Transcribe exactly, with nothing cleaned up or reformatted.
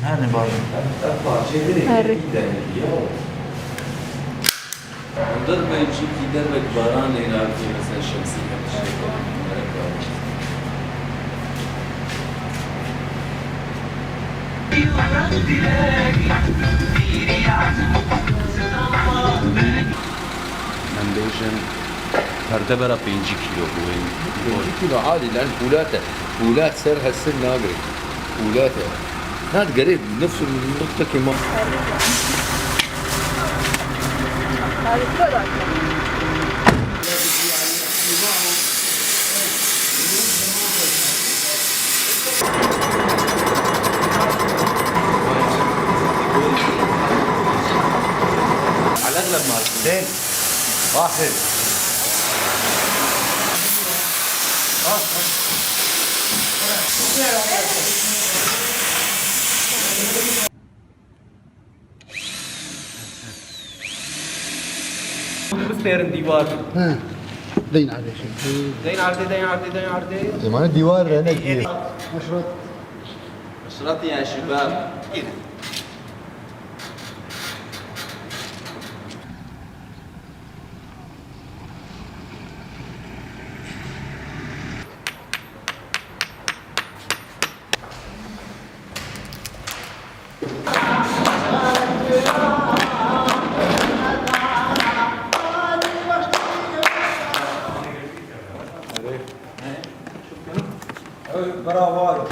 Hene baran. Ev, ev parçeyê binê Herî. Dengî ya. Hundir bê çimkî dervek baran lê navê mesela şemsî hemşire. Em bêjin perde bera pêncî kîlo bû. Pêncî kîlo alî, lan pûlat e. Pûlat ser hesir nagre. Pûlat e. Na digerê nifs û niftekê ma. على اغلب ما زين. واحد. Bistêrin dîwar. He. Deyn erdê şimdi. Deyn erdê, deyn erdê, deyn erdê. Ê, mane dîwar re ne diye. Eşrat. Eşrat ya şibab. Bravo.